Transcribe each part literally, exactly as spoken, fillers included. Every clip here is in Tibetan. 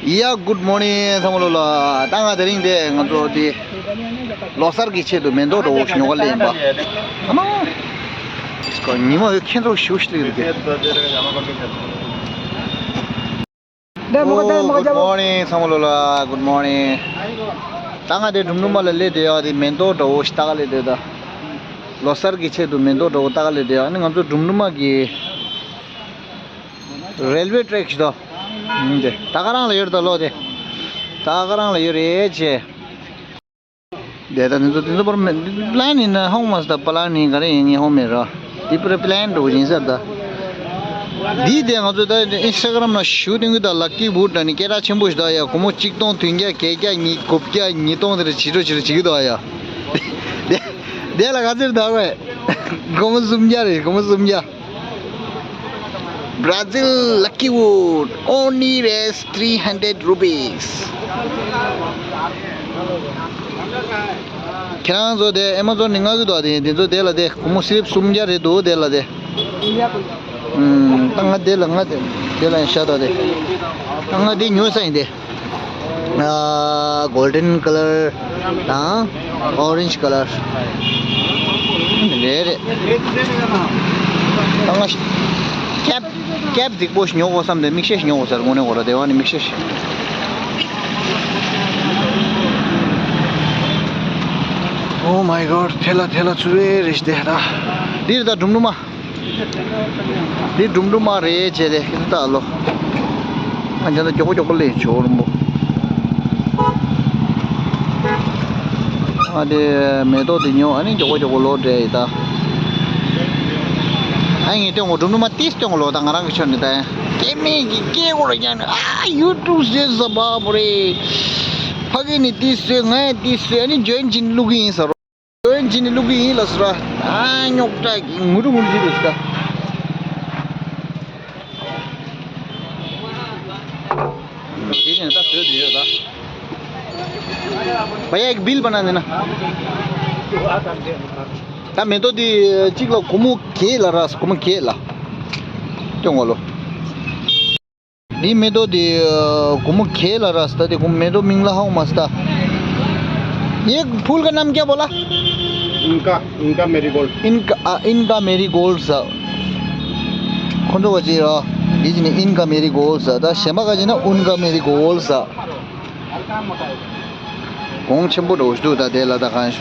ཡ། Good morning ཚང་མ་ལོ་ལ། ད་ང་དེ་རིང་དེ་ང་ཚོ་དེ་ལོ་གསར་གྱི་ཆེད་དུ་མེ་ཏོག་འདྲ་བོ་ཞིག་ཉོ་ག་སླེབས་ཡིན་པ། ཨ་མ། ཉི་མ་ཡོད་ཁྱེད་ཚོ་ཞུ་ཞིག་སླེབས་འདུག་གས། Good morning ཚང་མ་ལོ་ལ། Good morning། ད་ང་དེ་ཌུམ་ཌུམ་མ་ལ་སླེབས་དེ་ཡ་དེ་མེ་ཏོག་འདྲ་བོ་ཞིག་ལྟ་ག་སླེབས་དེ། ད་ལོ་གསར་གྱི་ཆེད་དུ་མེ་ཏོག་འདྲ་བོ་ལྟ་ག་སླེབས་དེ། ཨ་ནི་ང་ཚོ་ཌུམ་ཌུམ་མ་གི་རེལ་ཝེ་ཊྲེག་ཞིག་འདུག་ཨུམ། དེ་ད་ག་རང་ལ་ཡོད་རེད། ད་ལོ་དེ་ད་ག་རང་ལ་ཡོད་རེད་ཅེ། དེ་ད་དེ་ཚོ་དེ་ཚོ་པར་མེད། པི་ལན་ཡིན་ན་ཧོང་མ་སི་ད་པི་ལན་ཡིན་ག་རེ་ཡིན་ངས་ཧོང་མེད་ར། དེ་པར་པི་ལན་འགྲོ་གི་ཡིན་ས་ད། འདི་དེ་ང་ཚོ་ད་ཨིན་སི་ཊ་གྷ་རམ་ལ་ཞུ་སྟོན་གི་ད་ལ་ཀི་བུད་ད་ནི་སྐད་གྲགས་ཆེན་པོ་ཞིག་ད་ཡ། སྒོར་མོ་གཅིག་སྟོང་བདུན་བརྒྱ་བརྒྱད་བརྒྱ་ཉིས་དགུ་བརྒྱ་ཉིས་སྟོང་དེ་འདྲ་བྱེད་འགྲོ་བྱེད་འགྲོ་བྱེད་གི་ད་ཡ། དེ་དེ་ལ་ག་ཚོད་ད་བས། སྒོར་མོ་སུམ་བརྒྱ་རེད། སྒོར་མོ་སུམ་བརྒྱ། Brazil Lucky Wood only raise three hundred rupees. ཁྱེད་རང་ཚོ་དེ་ཨེ་མ་ཛོན་ནས་མངགས་ཀྱི་འདུག་དེ་དེ་ཚོ་དེ་ལ་དེ་སྒོར་མོ་སི་ལིབ་སུམ་བརྒྱ་རེད་འདུག་དེ་ལ་དེ། ཨུམ། ད་ང་དེ་ལ་ང་དེ་དེ་ལ་ཡང་ཤ་ད་དེ། ད་ང་དེ་ཉོས་ས་ཡིན་དེ། ཨ། Golden colour དང་orange colour རེད་རེད། ད་ང་ཁེབ་ཁེབ་རྫིག་པོ་ཞིག་ཉོ་དགོས་བསམ་སྟེ་མིག་ཤེལ་ཞིག་ཉོ་དགོས་ཟེར། དངོས་གནས་ཁོ་ར་དེ་བ་ནི་མིག་ཤེལ་ཞིག Oh my god ཐེ་ལ་ཐེ་ལ་ཚུ་བེ་རེ་ཤི་དེ་ར། འདིར་ད་ཌུམ་ཌུམ་མ། འདི་ཌུམ་ཌུམ་མ་རེད་བྱས་ཏེ་ཁྱེད་ཚོ་ལྟ་ལོ། ཨ་འདི་ད་མགྱོགས་པོ་མགྱོགས་པོ་སླེབས་ཆོག་རུམ་པོ། ཨ་དེ་མེ་ཏོག་དེ་ཉོ། ཨ་ནི་མགྱོགས་པོ་མགྱོགས་པོ་ལོག་འགྲོ་ཡི་ད། ཨ་ངས་སྟོན་གོ་ཌུམ་ཌུམ་མ་ཏིས་སྟོན་གོ་ལོ་ད་ང་རང་གི་ཆོ་ནི་ད་ཡང་སྐྱེ་མེད་ཀྱི་སྐྱེ་གོ་ར་ཀྱང་ནི། ཨ་ཡུ་ཊུབ་ཟེར་ས་བ་བོ་རེད། ཕ་གི་ནི་ཏིས་སོས་ང་ཡང་ཏིས་སོས། ཨ་ནི་ཇོ་ཡིན་ཅིན་བླུག་གི་ཡིན་ས་རོ། ལོན་ཇི་ནི་བླུག་གི་ཡིན་ལ་སུ་ར། ཨ་རྙོག་དྲ་གི་ངུ་རུ་ངུ་རུ་ཞིག་རེད་ཤི་ད། དེ་བཞིན་ད་བཟོས་དུ་ཡོད་ད། བ་ཡ་གི་བིལ་པ་ན་ནི་ན། ད་མེ་ཏོག་འདི་གཅིག་ལ་སྒོར་མོ་བརྒྱད་ལ་ར། སྒོར་མོ་བརྒྱད་ལ། སྟོན་གོ་ལོ། འདི་མེ་ཏོག་འདི་སྒོར་མོ་བརྒྱད་ལ་ར་སི་ད། དེ་སྒོར་མོ་མེ་ཏོག་མིང་ལ་ཧོང་མ་སི་ད། ये फूल का नाम क्या बोला? इनका, इनका मैरीगोल्ड। इनका, आ, इनका मैरीगोल्ड ས། ཁོ་ཚོ་ག་ཅི་ར། འདི་ཅི་ནི་इनका मैरीगोल्ड ས། ད་གཞན་པ་ག་ཅི་ན་उनका मैरीगोल्ड ས། གོང་ཆེན་པོ་འགྲོ་ཞུ་ད་དེ་ལ་ད་གང་།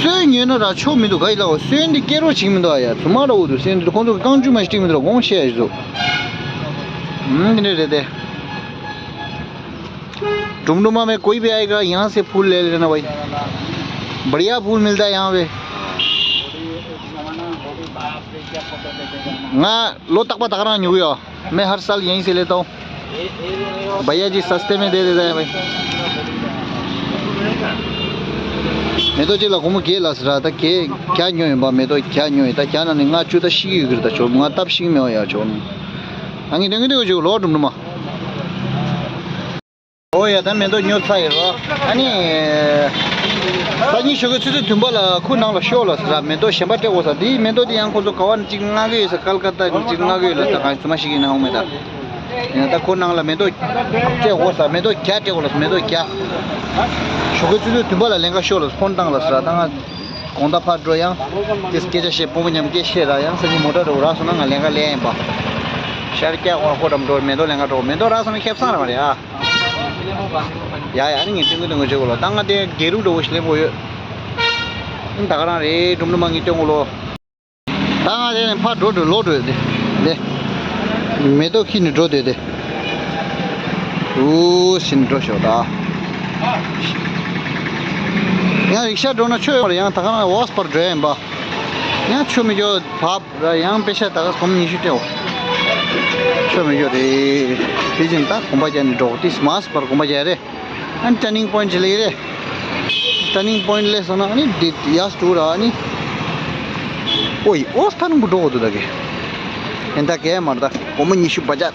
སོན་ཉོས་ན་ར་ཆོ་མི་འདུག་ག་ཡི་ལ་འོ། སོན་འདི་སྐྱེ་རོགས་བྱེད་མི་འདུག་ཨ་ཡ། ཚུ་མ་ར་འུ་འདུག་སོན་འདི་ཁོང་ཚོ་གི་རྐང་བཅུ་མ་ཞིག་སྤྲིག་མི་འདུག་གོང་ཆེ་ཡ་ཞིག་འདུག་ཨུམ། འདི་འདྲ་རེད་དེ། ཌུམ་ཌུམ་མ་མེ་कोई भी आएगा यहाँ से फूल ले लेना भाई। बढ़िया फूल मिलता है यहाँ पे। ང་ལོ་རྟག་པ་ད་ག་རང་ཉོ་གི་ཡོད། मैं हर साल यहीं से लेता हूँ। भैया जी सस्ते में दे देता है भाई। མེ་ཏོག་གཅིག་ལ་སྒོར་མོ་བརྒྱད་ལ་ཟེར་ར། ད་བརྒྱད་བརྒྱ་ཉོས་ཡིན་པ། མེ་ཏོག་བརྒྱ་ཉོས་ཡིན། ད་བརྒྱ་ནང་ནས་ལྔ་བཅུ་ད་ཤི་གི་ཡོད་གི་རེད། ད་ཆོག་ང་སྟབས་ཤིག་མེད་པ་ཡ་ཆོག་ནི། ཨ་ངས་དོན་གི་དོན་གི་ཆོག་ལོ་ཌུམ་ཌུམ་མ། ཨོ་ཡ། ད་མེ་ཏོག་ཉོ་ཚར་ཡོད་རོ། ཨ་ནི། སང་ཉིན་ཞོགས་ཀས་ཆུ་ཚོད་བདུན་པ་ལ་ཁུག་ནང་ལ་ཤོག་ལ་ཟེར་ར། མེ་ཏོག་གཞན་པ་སྤྲད་དགོས་ས། དེའི་མེ་ཏོག་དེ་ཡང་ཁོ་ཚོ་ག་བ་ནས་གཅིག་མངགས་གི་ཡོད་ས། ཀལ་ཀ་ཏ་ནས་གཅིག་མངགས་གི་ཡོད་ལ། ད་གང་ཚོད་མ་ཞིག་ཡིན་ན་ཧོང་མེད་ད། ཡང་ད་ཁོ་ནང་ལ་མེ་ཏོག་སྤྲད་དགོས་ས། མེ་ཏོག་བརྒྱ་སྤྲད་དགོས་ལ། མེ་ཏོག་བརྒྱ། ཞོགས་ཀས་ཆུ་ཚོད་བདུན་པ་ལ་ལེན་ག་ཤོག་ལ་ཕོན་བཏང་ལ་ཟེར་ར། ད་ང་དགོང་དག་ཕར་འགྲོ་ཡང་དེ་སྐད་ཆ་བཤད། སྤོ་བོ་མཉམ་སྐད་བཤད་ར། ཡང་སང་ཉིན་མོ་ཊ་འགྲོ་རག་སོང་ན་ང་ལེན་ག་ལེན་ཡིན་པ། ཤར་སྐྱ་ཁོ་ཁོ་འགྲམ་འགྲོ་མེ་ཏོག་ལེན་ག་འགྲོ། མེ་ཏོག་རག་སོང་ན་ཁེ་བཟང་ར་མ་རེད་ཨ། ཡ་ཡ། ཨ་ནི་ངས་སྟོན་གི་སྟོན་གི་བྱེད་དགོས་ལོ། ད་ང་དེ་རྒྱལ་རུ་འགྲོ་བོ་ཞིག་ལེན་དགོས་ཡོད། ཨ་ནི་ད་ག་རང་རེད། ཌུམ་ཌུམ་མ་ངས་སྟོན་དགོས་ལོ། ད་ང་དེ་ནས་ཕར་འགྲོ་འགྲོ་ལོག་འགྲོ་ཡོད་དེ། དེ་མེ་ཏོག་ཁྱེར་ནས་འགྲོ་འདོད་དེ། འུ་ཟིན་འགྲོ་ཤོག་ད། ཡང་རིག་ཤ་འགྲོ་ན་ཆོ་ཡོད་རེད། ཡང་ད་ག་རང་ཝོག་སི་པར་འགྲོ་ཡ་ཡིན་པ། ཡང་ཆོ་མི་འགྱོ་བབ། ར་ཡང་པེ་ཤ་ད་ག་སྒོར་མོ་ཉི་ཤུ་སྤྲད་འོ། ཆོ་མི་འགྱོ་རེད། དེ་བཞིན་ད་གོམ་པ་རྒྱག་ནས་འགྲོ། དེ་མ་སི་པར་གོམ་པ་རྒྱག་རེད། ཨ་ནི་ཊར་ནིང་པོ་ཡིན་ཊི་ཅི་ལེགས་རེད། ཊར་ནིང་པོ་ཡིན་ཊི་ལེགས་སོང་ན་ཨ་ནི་དེ་ཡར་སི་ཊུར་ར་ཨ་ནི། ཨོ་ཡི་ཨོ་སི་ཐ་ནང་པོ་འགྲོ་འོ་དུ་ད་གི། ཨེ་ད་གས་མར་ད་སྒོར་མོ་ཉི་ཤུ་བ་ཇ།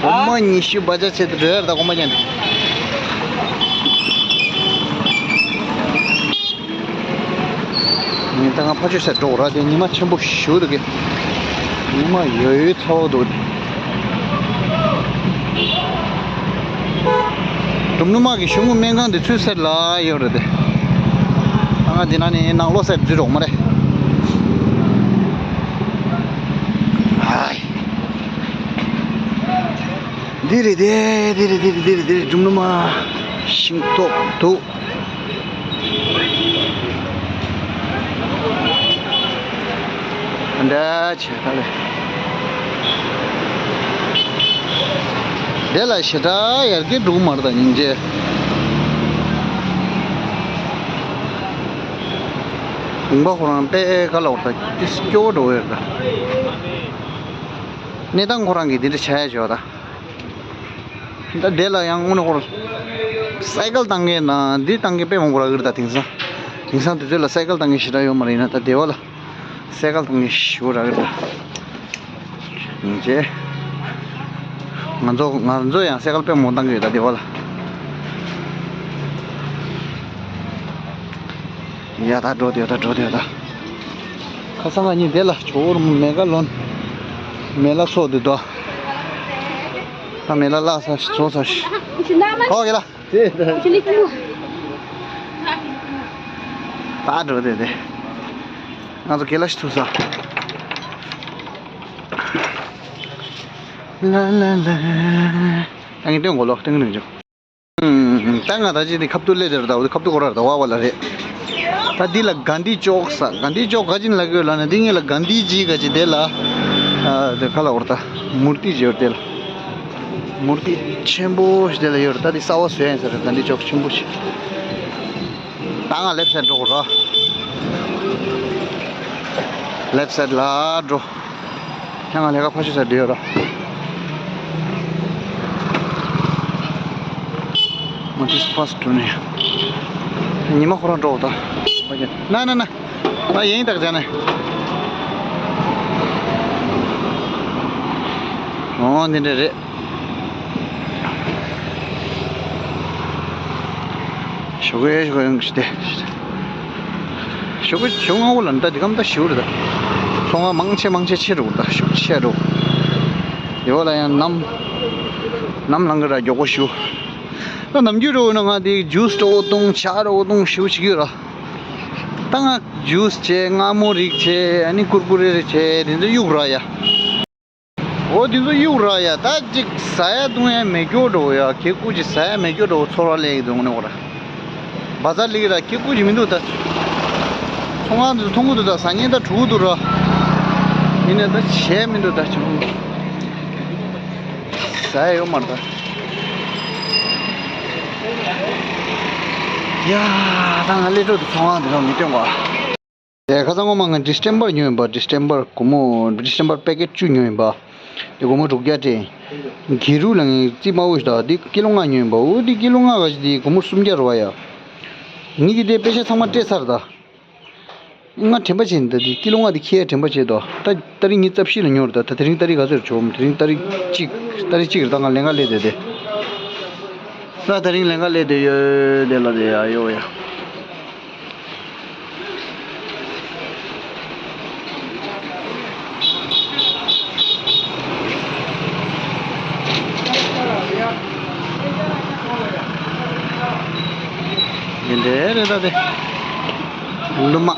སྒོར་མོ་ཉི་ཤུ་བ་ཇ་ཆེད་དུ་འགྲོ་ཡར་ད་གོམ་པ་རྒྱག་ནས། ངས་ད་ང་ཕ་ཆོས་སར་འགྲོ་ར། དེ་ཉི་མ་ཆེན་པོ་ཞུ་འདུག་གི། ཉི་མ་ཡོད་ཡོད་ཚ་བོ་འདུག་གི། ནུ་མ་གི་གཞུང་གི་སྨན་ཁང་དེ་ཚུད་ཟེར་ལ་ཡོད་རེད་དེ། ང་འདི་ན་ནི་ནང་ལོགས་ཟེར་འཛུལ་རོགས་མ་རེད། ཧའི། འདི་རེད་དེ། འདི་རེད། འདི་རེད། འདི་རེད། འདི་རེད། འབྲུམ་ནུ་མ་ཤིང་ཏོག་འདུག་འདྲ་ཆེ་ད་ལེ། དེ་ལ་ཞེ་དྲག་ཡར་རྒྱས་འགྲོ་གི་མ་རེད་ད་སྙིང་རྗེ། དགོན་པ་ཁོ་རང་དཔེ་ག་ལ་འོར་ད་ཏིས་སྐྱོ་བོ་འགྲོ་ཡོད་ད། གནས་སྟངས་ཁོ་རང་གི་འདི་འདྲ་ཆགས་ཡ་བྱོས་ད། ད་དེ་ལ་ཡང་དངོས་གནས་ཁོ་རང་སའི་ཀལ་བཏང་མཁན་དང་འདི་བཏང་མཁན་དཔེ་མང་པོ་རག་གི་རེད་ད་དེང་སང་། དེང་སང་དུས་ཚོད་ལ་སའི་ཀལ་བཏང་མཁན་ཞེ་དྲག་ཡོད་མ་རེད། ཡིན་ན་ད་སྡེ་བ་ལ་སའི་ཀལ་བཏང་མཁན་ཞེ་པོ་རག་གི་རེད་ད། ཡིན་ཅེ། ང་ཚོ་ང་ཚོ་ཡང་སའི་ཀལ་དཔེ་མང་པོ་བཏང་གི་ཡོད་ད་སྡེ་བ་ལ། ཡ་ད་འགྲོ་དེ་ད་འགྲོ་དེ་ད། ཁ་སང་ང་གཉིས་དེ་ལ་ཇོ་བོར་མེ་ག་ལོན་མེ་ལ་ཚོགས་དུས་དོ། ད་མེ་ལ་ལ་ས་ཚོགས་ས་ཤི། ཁོག་གི་ལ། ད་འགྲོ་དེ་དེ། ང་ཚོ་གེ་ལ་ཤི་ཐུག་ས། ལ་ལ་ལ། ད་ངས་སྟོན་གོ་ལོ་སྟོན་གི་འཇོག་ད་ང་ད་ཅི་འདི་ཁབ་ཏུ་སླེབས་དེར་ད་འོ་ཁབ་ཏུ་གོ་ར་ད་བ་བ་ལ་རེད། ད་འདི་ལ་གྷན་དྷི་ཅོག་ས། གྷན་དྷི་ཅོག་ག་ཅིན་ལ་གོ་ལ་ན་འདི་ངེད་ལ་གྷན་དྷི་ཇི་ག་ཅི་དེ་ལ་དེ་ཁ་ལ་འོར་ད་མུར་ཏི་ཇི་ཡོད་དེ་ལ་མུར་ཏི་ཆེན་པོ་ཞིག་དེ་ལ་ཡོད་རེད། ད་འདི་གསར་བ་བཟོས་ཡིན་ཟེར་རེད། གྷན་དྷི་ཅོག་ཆེན་པོ་ཞིག་ད་ང་ལེབ་སེ་འགྲོ་གོ་ར། ལེབ་སེ་ལ་འགྲོ། ཁྱེད་ང་ལས་ཀ་ཕ་ཤུ་ས་འདྲི་ཡོད་ར། ང་ཏིས་ཕ་སི་ཊུ་ནས། ཉི་མ་ཁོ་རང་འགྲོ་ད། ན་ན་ན། ང་ཡིན་ད་ཅག་ནས། འོ་འདི་འདྲ་རེད། ཞོགས་ཀས་ཞོགས་ཀས་ཡོང་གི་ཞིག་སྟེ། ཞོགས་ཀས་ཞོགས་སྔ་པོ་ལ་ད་འདི་གམ་ད་ཞུ་རེད་ད། ཚོང་ཁང་མང་ཆེ་མང་ཆེ་ཕྱེ་འགྲོ་ད་ཞོགས་ཆེ་འགྲོ། ཡོ་ལ་ཡང་ནམ། ནམ་ལངས་གི་ར་མགྱོགས་པོ་ཞུ། ད་ནམ་རྒྱུན་འགྲོ་ན་ང་དེ་ཇུས་འགྲོ་བཏུང་ཇ་འགྲོ་བཏུང་ཞུ་ཞིག་ཡོད་ར། ད་ང་ཇུས་བྱས་མངར་མོ་རིགས་བྱས་ཨ་ནི་ཀུར་ཀུ་རེ་རེ་བྱས་དེ་ཚོ་གཡུག་ར་ཡ། འོ་དེ་ཚོ་གཡུག་ར་ཡ། ད་ཅིག་ཟ་ཡ་བཏུང་ཡ་མེད་སྐྱོ་འགྲོ་ཡ། ཁེ་ཀུ་ཅིག་ཟ་ཡ་མེད་སྐྱོ་འགྲོ་ཚོར་བ་ལས་ཡི་འདུག་ནི་འོ་ར། བ་ཛར་ལི་ར་ཁེ་ཀུ་ཅིག་མི་འདུག་ད། ཚོང་ཁང་དུ་མཐོང་གི་འདུག་ད་ཟ་ཉེན་ད་གྲུ་གུ་འདུག་ར། ཡིན་ནའི་ད་བྱས་མི་འདུག་ད་ཆུང་། ཟ་ཡ་ཡོད་མ་རེད་ད། ཡ་ད་ང་སླེབས་འགྲོ་འདུག་ཚོང་ཁང་དུ་མི་སྟོན་གོ། དེ་ཁ་སང་ངོ་མ་ང་ཌི་སི་ཊེམ་པར་ཉོས་ཡིན་པ། ཌི་སི་ཊེམ་པར་སྒོར་མོ་ཌི་སི་ཊེམ་པར་པེ་ཀེཊ་བཅུ་ཉོས་ཡིན་པ། དེ་སྒོར་མོ་དྲུག་བརྒྱ་སྤྲད། གི་རུ་ལ་ངས་རྩིས་དམའ་བོ་ཞིག་ད་དེ་ཀི་ལོ་ལྔ་ཉོས་ཡིན་པ། འོ་དེ་ཀི་ལོ་ལྔ་ག་ཞིག་དེ་སྒོར་མོ་སུམ་བརྒྱ་རེད་བ་ཡ། ངེད་ཀྱིས་དེ་པེ་ཤ་ཚང་མ་སྤྲད་ཚར་ད། ང་དྲན་པ་བྱས་ནས་ད་དེ་ཀི་ལོ་ལྔ་དེ་ཁྱེར་དྲན་པ་བྱས་ད། ད་ཏ་རིག་ཉི་ཤུ་རྩ་བཞི་ལ་ཉོས་རེད་ད། ད་དེ་རིང་ཏ་རིག་ག་ཚོད་རེད་བྱུང་། དེ་རིང་ཏ་རིག་གཅིག་ཏ་རིག་གཅིག་རེད་ད། ང་ལས་ཀ་སླེབས་བསྡད་དེ། ད་དེ་རིང་ལས་ཀ་སླེབས་བསྡད་ཡོད་དེ་ལ་དེ་ཡ་ཡོ་ཡ། འདི་འདྲ་རེད་ད་དེ། ལུ་མ།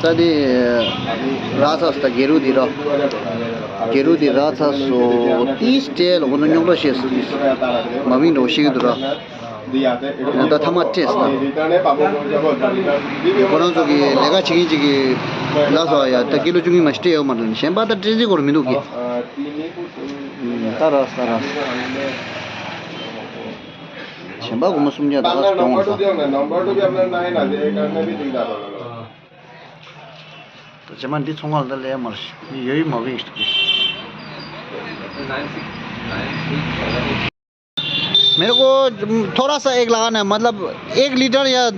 ད་དེ་རག་ཚར་སོང་། ད་གི་རུ་འདི་ར། གི་རུ་འདི་རག་ཚར་སོང་། ཏིས་སྤྲད་ལ་ཁོ་ཚོ་རྙོག་དྲ་བཤད་སོང་། ཏིས་མ་མིང་འགྲོ་ཤེས་ཀྱི་འདུག་ར། ད་ཐ་མ་སྤྲད་སོང་། ཁོ་རང་ཚོ་གི་ལས་ཀ་བྱེད་མཁན་ཅིག་གིས་ལབ་སོང་ཡ། ད་ཀི་ལོ་བཅུ་གཉིས་མ་ཞིག་སྤྲད་ཡོད་མ་རེད། གཞན་པ་ད་སྤྲད་རྩིས་སྐོར་མི་འདུག་གི། ད་རག་ད་རག་གཞན་པ་སྒོར་མོ་སུམ་བརྒྱ་ད་ག་ཚོད་གྱོང་བ་ས། ད་རྗེས་མ་འདི་ཚོང་ཁང་ལ་ད་ལས་མ་རེད། ཡོད་ཡོད་མ་བིན་ཞིག་གི། मेरे को थोड़ा सा एक लगाना है, मतलब एक लीटर या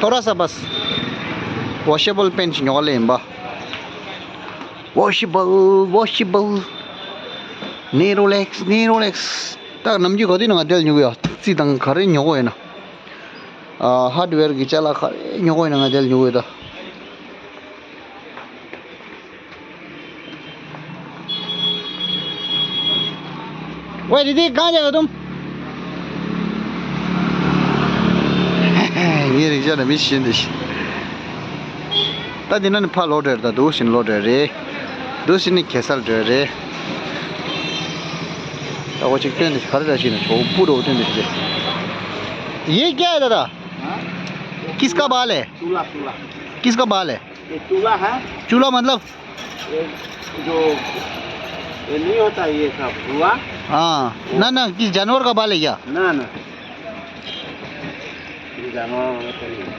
थोड़ा सा बस। Washable pen ཞིག་ཉོ་ག་ལེན་པ། Washable, washable. Nerolex, Nerolex. ད་ནམ་རྒྱུན་ག་དུས་ནང་ང་དེ་ལ་ཉོ་གི་ཡོད། རྩིས་དང་ག་རེ་ཉོ་གི་ཡོད་ན། ཨ། ཧར་ཌི་ཝེར་གི་ཅ་ལག་ག་རེ་ཉོ་གི་ཡོད་ན་ང་དེ་ལ་ཉོ་གི་ཡོད་ད། ཝེ་རི་དི་གང་ཡག་དུམ། ངའི་རིག་ཆ་ལ་མི་ཤེས་འདི་ཤི། ད་འདི་ན་ནི་ཕ་ལོག་འགྲོ་ཡ་རེད། ད་འདུག་ཟིན་ལོག་འགྲོ་ཡ་རེད། འདུག་ཟིན་ནི་གེ་སར་འགྲོ་ཡ་རེད། ད་འོ་ཅིག་སྟོན་འདི་ག་རེ་ད་ཤི་ན་ཆོག་པུ་རོ་སྟོན་འདི་ཤི། ये क्या है दादा? किसका बाल है? चूल्हा, चूल्हा। किसका बाल है? ये चूल्हा है। चूल्हा मतलब? ये जो, ये नहीं होता ये सब धुआं? हाँ। ना ना, किस जानवर का बाल है क्या? ना ना, ये जानवर वाला तो नहीं है।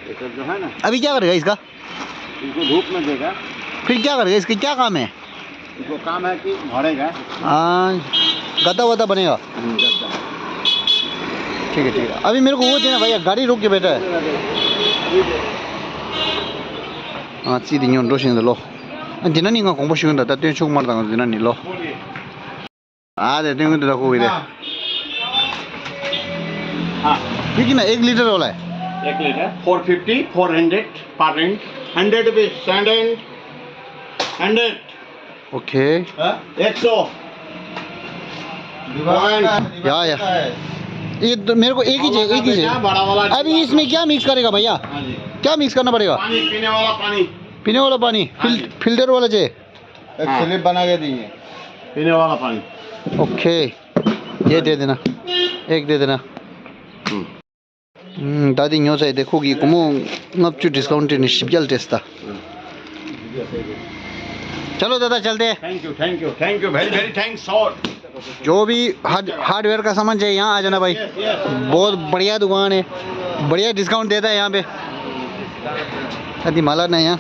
ये सब जो है ना, अभी क्या करेगा इसका? इसको धूप में देगा। फिर क्या करेगा? इसका क्या काम है? इसको काम है कि भरेगा। हाँ, गद्दा वद्दा बनेगा। हम्म, गद्दा। ठीक है, ठीक है। अभी मेरे को वो देना भैया, गाड़ी रोक के बैठा है। हाँ, ཅི་དེ་ཉོ་འགྲོ་བཞིན་འདུག་ལོ། ཨ་འདི་ན་ནི་ང་དགོངས་པ་ཞུ་གི་འདུག་ད་སྟོན་ཆོག་མར་དང་འདི་ན་ནི་ལོ། हाँ, दे देंगे तो रखो इधर। हाँ। ठीक है ना, एक लीटर वाला है। एक litre, four fifty, four hundred per range, hundred भी स्टैंडर्ड, हंड्रेड। ओके। हाँ, एक सौ। या, या। ये तो मेरे को एक ही चाहिए, एक ही चाहिए। बड़ा वाला। अभी इसमें क्या मिक्स करेगा भैया? हाँ जी। क्या मिक्स करना पड़ेगा? पानी, पीने वाला पानी। पीने वाला पानी, हाँ फिल-, जी। फिल्टर वाला चाहिए। एक हाँ। स्लिप बना के दीजिए। पीने वाला पानी। ओके। ये दे देना। एक दे देना। हम्म। हम्म, दादी न्यू चाहिए, देखो कि कुमो नपचु डिस्काउंट नहीं शिपजल टेस्ट था। चलो दादा, चलते हैं। Thank you, thank you, thank you, very, very thanks all। जो भी हार्ड-, हार्डवेयर का सामान चाहिए, यहाँ आ जाना भाई। Yes, yes। बहुत बढ़िया दुकान है, बढ़िया डिस्काउंट देता है यहाँ पे। अति माला नहीं यहाँ।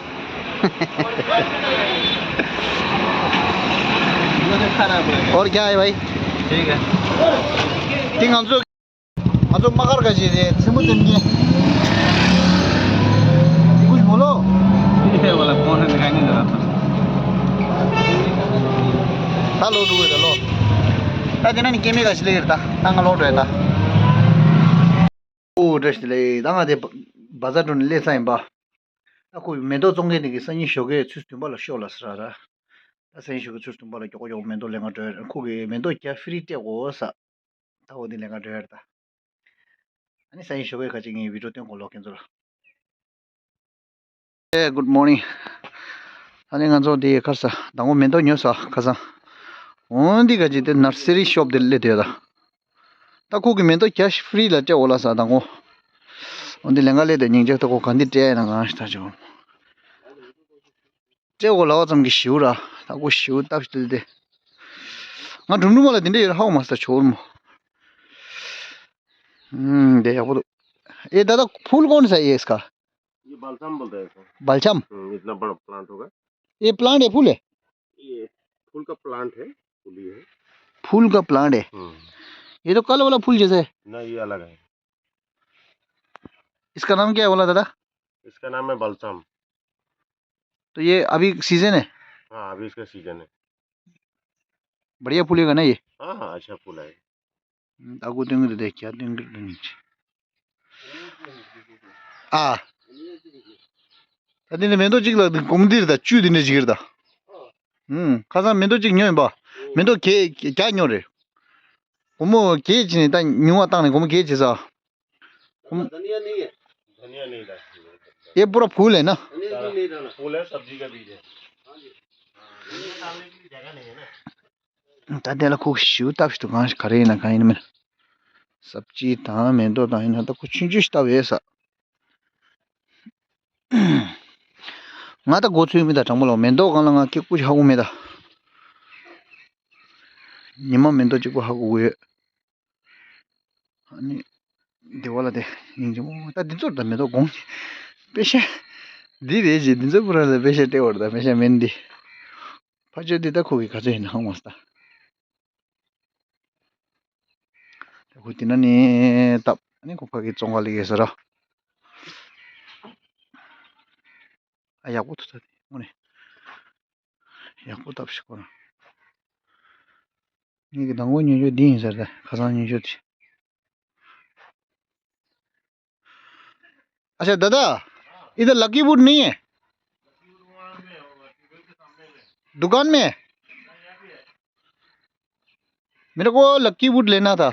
और क्या है भाई? ठीक है। टिंग हम जो, हम जो मगर का चीज़ है, सिमुत इनके। कुछ बोलो। ये वाला कौन है, दिखाई नहीं दे रहा था। ད་ལོ་འགྲོ་གི་ད་ལོ། ད་དེ་ན་ནི་སྐྱེ་མེད་ག་ཞིག་ལས་ཀྱི་རེད། ད་ད་ང་ལོག་འགྲོ་ཡ་ད། ཨོ་བཀྲ་ཤིས་བདེ་ལེགས། ད་ང་དེ་བ་ཛར་འགྲོ་ནས་སླེབས་ཚར་ཡིན་པ། ད་ཁོ་མེ་ཏོག་བཙོང་མཁན་དེ་གི་སང་ཉིན་ཞོགས་ཀས་ཚོུད་བདུན་པ་ལ་ཤོག་ལབ་ཟེར་ར། ད་སང་ཉིན་ཞོགས་ཀས་ཚོུད་བདུན་པ་ལ་མགྱོགས་པོ་མགྱོགས་པོ་མེ་ཏོག་ལེན་ག་འགྲོ་ཡ། ཁོ་གི་མེ་ཏོག་རྒྱ་ཧྥི་རི་སྤྲད་དགོས་ས། ད་འོ་དེ་ལེན་ག་འགྲོ་ཡ་རེད་ད། ཨ་ནི་སང་ཉིན་ཞོགས་ཀས་ཁ་ཅིག་ངས་བི་ཌིའོ་སྟོན་དགོས་ལོག་ཁྱེད་ཚོ་ལ། Hey, good morning. ད་ནི་ང་ཚོ་འདི་ཁར་ས་དང་པོ་མེ་ཏོག་ཉོས་ས་ཁ་སང་། འོ་འདི་ག་ཅིག་དེ་ནར་སེ་རི་ཤོབ་དེ་སླེབས་དེ་ད། ད་ཁོ་གི་མེ་ཏོག་རྒྱ་ཧྥི་རི་ལ་སྤྲད་འོ་ལ་ས་དང་པོ། འོ་འདི་ལེན་ག་སླེབས་དེ་སྙིང་རྗེ། ད་ཁོ་ག་འདི་སྤྲད་ཡ་ན་གང་ཞིག་ད་ཅིག་སྤྲད་འོ་ལ་བ་ཙམ་གི་ཞིའུ་ར། ད་ཁོ་ཞིའུ་སྟབས་ཤིག་དེ། ང་གྲུམ་གྲུམ་མ་ལ་དེ་འདྲ་ཡོད་ར་ཧ་གོ་མ་སོང་ད་ཆོར་མོ། ཨུམ། དེ་ཡག་པོ་འདུག་ཨེ་ད་ད་ཕུལ་कौन सा है इसका? ये बालसम बोलते हैं इसको। बालसम? हम्म, इतना बड़ा प्लांट होगा। ये प्लांट है, फूल है? ये फूल का प्लांट है, फूल ही है। फूल का प्लांट है। हम्म। ये तो कल वाला फूल जैसा है। नहीं, ये अलग है। इसका नाम क्या है बोला दादा? इसका नाम है बालसम। तो ये अभी सीजन है? हाँ, अभी इसका सीजन है। बढ़िया फूलेगा ना ये? हाँ, हाँ, अच्छा फूल है। ཨ་ཁུ་སྟོན་གི་འདུག་དེ་ཁྱེད་སྟོན་གི་འདུག་ནི། ཨ། ད་འདི་ནི་མེ་ཏོག་གཅིག་ལ་འདི་གོམ་འདིར་ད་བཅུད་འདི་འདྲ་ཅིག་རེད་ད། ཧུམ། ཁ་སང་མེ་ཏོག་གཅིག་ཉོས་ཡིན་པ། མེ་ཏོག་གས་རྒྱ་ཉོ་རེད། སྒོར་མོ་གས་བྱས་ནས་ད་ཉུང་བ་བཏང་ནས་སྒོར་མོ་གས་བྱས་ས། धनिया नहीं है। धनिया नहीं डालते हैं। ये पूरा फूल है ना? धनिया भी नहीं डाला। फूल है, सब्जी का बीज है। ད་དེ་ལ་ཁོ་ཞིའུ་སྟབས་ཤིག་ཏུ་གང་ཞིག་ག་རེ་ཡིན་ན་གང་ཡིན་ན་མིན། སབ་ཅི་དང་མེ་ཏོག་དང་ཡིན་ན་ད་ཁོ་ཆུང་ཆུང་ཞིག་ལྟ་བས་ས། ང་ད་མགོ་ཚོས་མི་ད་དྲང་པོ་ལ་མེ་ཏོག་སྒང་ལ་ང་ཁེ་ཀུ་ཞིག་ཧ་གོ་མེད་ད། ཉི་མ་མེ་ཏོག་གཅིག་པོ་ཧ་གོ་གི་ཡོད། ཨ་ནི། དེ་བ་ལ་དེ་ཡིན་གྱི་མོ་ད་འདི་ཚོར་ད་མེ་ཏོག་གོང་། པེ་ཤ། འདི་རེད་ཅེས་འདི་ཚོ་པུ་ར་ལ་པེ་ཤ་སྤྲད་བར་ད་པེ་ཤ་མིན་འདི། ཕ་ཆོས་འདི་ད་ཁོ་གི་ག་ཚོད་ཡིན་ན་ཧང་མ་སྟ། ད་ཁོ་དེ་ན་ནི་སྟབས་ཨ་ནི་ཁོ་ཕ་གི་བཙོང་ག་ལི་གེ་ཟེར་ར། ཨ་ཡག་པོ་ཐུག་ཚར་དེ་དངོས་གནས། ཡག་པོ་བཏབ་ཤིག་ཁོ་རང་། ངེད་ཀྱི་དང་པོ་ཉོ་རྒྱུ་འདི་ཡིན་ཟེར་ཏེ་ཁ་སང་ཉོ་རྒྱུ་དེ། अच्छा दादा, इधर लकी वुड नहीं है दुकान में? मेरे को लकी वुड लेना था।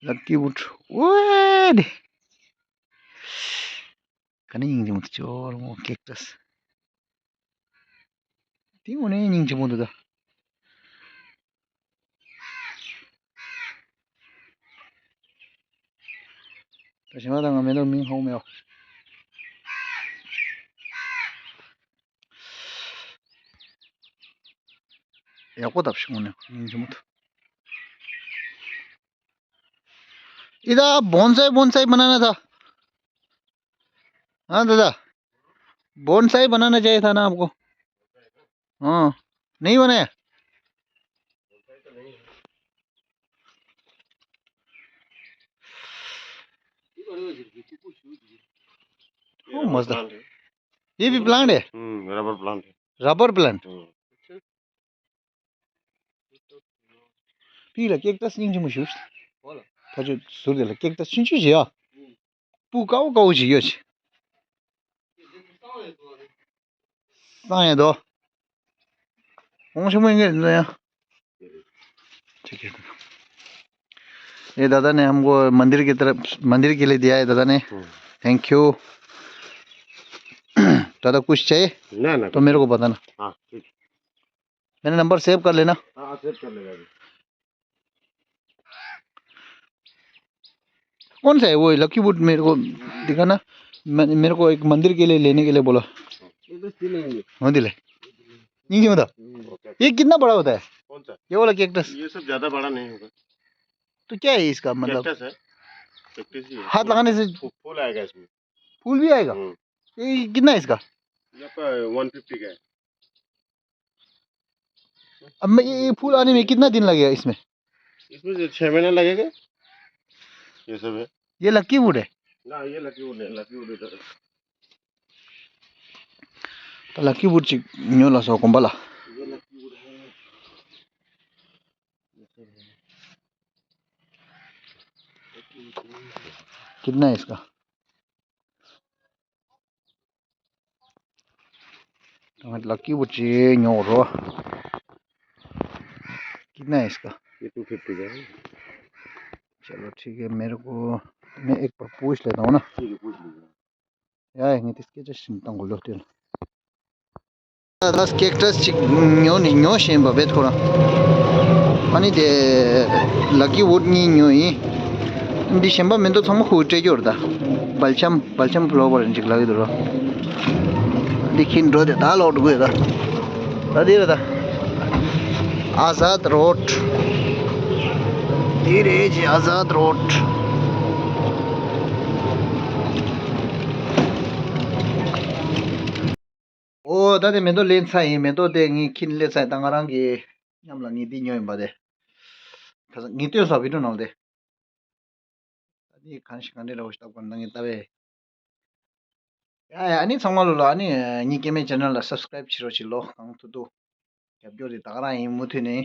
Lucky would. ओए दे। कने इंग मत चोर वो कैक्टस। ती उन्हें इंग जमुदु दा। ད་ཞིང་ཁ་དང་ང་མེ་ཏོག་མིང་ཧོ་མེའོ། ཡག་པོ་བཏབ་ཤོག་ནས་མིང་ཆེན་མོ་ཐུ། इधर बोनसाई बोनसाई बनाना था। हाँ दादा, बोनसाई बनाना चाहिए था ना आपको। हाँ, नहीं बनाया। ओ मस्त। प्लांट है। ये भी प्लांट है? हम्म, रबर प्लांट है। Rubber plant. हम्म। पीला cactus ཉིང་ཆེན་མོ་ཞུ། ཕ་ཆུ་ཟུར་དེ་ལ་cactus ཆུང་ཆུང་ཞིག་ཡ། སྤུ་དཀར་པོ་དཀར་པོ་ཞིག་ཡོད་ཆེ། སང་ཡ་དོ། ཨོང་ཤ་མོ་ཡིན་གྱི་རེད་ཡ། ठीक है। ये दादा ने हमको मंदिर की तरफ, मंदिर के लिए दिया है दादा ने। हम्म। Thank you। दादा कुछ चाहिए? ना, ना। तो मेरे को बताना। हाँ, ठीक। मेरा नंबर सेव कर लेना। हाँ, सेव कर लेगा अभी। कौन सा है वो लकी वुड? मेरे को दिखाना। मैं, मेरे को एक मंदिर के लिए लेने के लिए बोला। ये तो तीन है ये। हाँ, दिले। नहीं होता। हम्म। ये कितना बड़ा होता है? कौन सा? ये वाला cactus। ये सब ज्यादा बड़ा नहीं होगा। तो क्या है इसका मतलब? Cactus है। Cactus ही है। हाथ लगाने से फू-, फूल आएगा इसमें। फूल भी आएगा? हम्म। ये कितना है इसका? ये आपका वन फिफ्टी का है। अब मैं ये, ये फूल आने में कितना दिन लगेगा इसमें? इसमें जो छह महीने लगेगा। ये सब है। ये लकी वुड है? ना, ये लकी वुड है, लकी वुड इधर है। तो लकी वुड चिक न्यू ला सो कुंबला। ये लकी वुड है। ये सब है। कितना है इसका? लकी वुड ची ཉོ་རོ། कितना है इसका? ये टू फिफ्टी का है। चलो ठीक है, मेरे को, मैं एक बार पूछ लेता हूँ ना। ठीक है, पूछ लीजिए। ཡ་ཡ། ངས་དེ་སྐད་ཆ་ཞིམ་བཏང་གོ་ལོ་སྟེར། ད་cactus ཅིག་ཉོ་ནི་ཉོ་ཤེས་པ་བེད་ཁོ་རང་། ཨ་ནི་དེ་lucky wood གཉིས་ཉོ་ཡིན། འདི་གཞན་པ་མི་འདུག་ཚང་མ་ཁོ་སྤྲད་རྒྱུ་རེད་ད། balsam balsam flower ཅིག་ལབ་ཀྱི་འདུག་རོ། འདི་ཁྱེར་འགྲོ་དེ་ད་ལོག་འགྲོ་དགོས་ད། ད་འདི་རེད་ད། Azad Road། འདི་རེད་ཅེ་Azad Road། ཨོ་ད་དེ་མེ་ཏོག་ལེན་ཚར་ཡིན། མེ་ཏོག་དེ་ངས་ཁྱེར་སླེབས་ཚར་ཡིན། ད་ང་རང་གི་མཉམ་ལ་ངས་འདི་ཉོས་ཡིན་པ་དེ། ད་ངས་སྟོན་ས་བི་ཌིའོ་ནང་དེ། ད་འདི་གང་ཞིག་གང་འདྲ་ར་བ་ཞིག་ལྟ་དགོས་ན་ངས་ལྟ་བས། ཡ་ཡ། ཨ་ནི་ཚང་མ་ལོ་ལ་ཨ་ནི་ངའི་སྐྱེ་དམན་ཆེ་ནལ་ལ་སབ་སི་ཀ་རེབ་བྱེད་རོགས་བྱེད་ལོ། གང་ཐུབ་ཐུབ་རྒྱབ་སྐྱོར་དེ་ད་ག་རང་ཡིན། མུ་མཐུད་ནས་ཨ་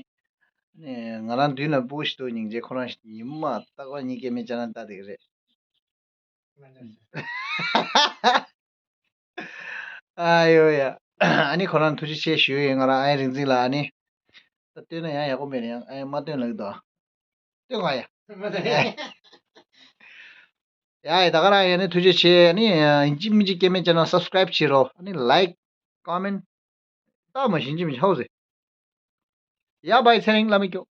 ནི་ང་རང་མདུན་ལ་སྤུ་གུ་ཞིག་འདུག་སྙིང་རྗེ། ཁོ་རང་ཉི་མ་རྟག་པར་ངའི་སྐྱེ་དམན་ཆེ་ནལ་ལྟ་བསྡད་ཀྱི་རེད། ཨ་ཡོ་ཡ། ཨ་ནི་ཁོ་རང་ཐུགས་རྗེ་ཆེ་ཞུ་ཡིན། ང་རང་ཨ་ཡེ་རིག་འཛིན་ལ་ཨ་ནི་ད་སྟོན་ན་ཡང་ཡག་པོ་མེད་ན་ཡང་ཨ་ཡེ་མ་སྟོན་ལབ་ཀྱི་འདུག་སྟོན་ག་ཡ། ཡ་ཡ། ད་ག་རང་ཡ་ནི་ཐུགས་རྗེ་ཆེ། ཨ་ནི་ཡིན་གཅིག་མིན་གཅིག་སྐྱེ་དམན་ཆེ་ནལ་སབ་སི་ཀ་རེབ་བྱེད་རོགས། ཨ་ནི་ལའིཀ་ཀོ་མེན་ཊི་ད་མ་ཤིན་ཅི་མི་ཧའོ་ཟེ། ཡ་བའི་ཚེ་རིང་བླ་མའི་སྐྱོ།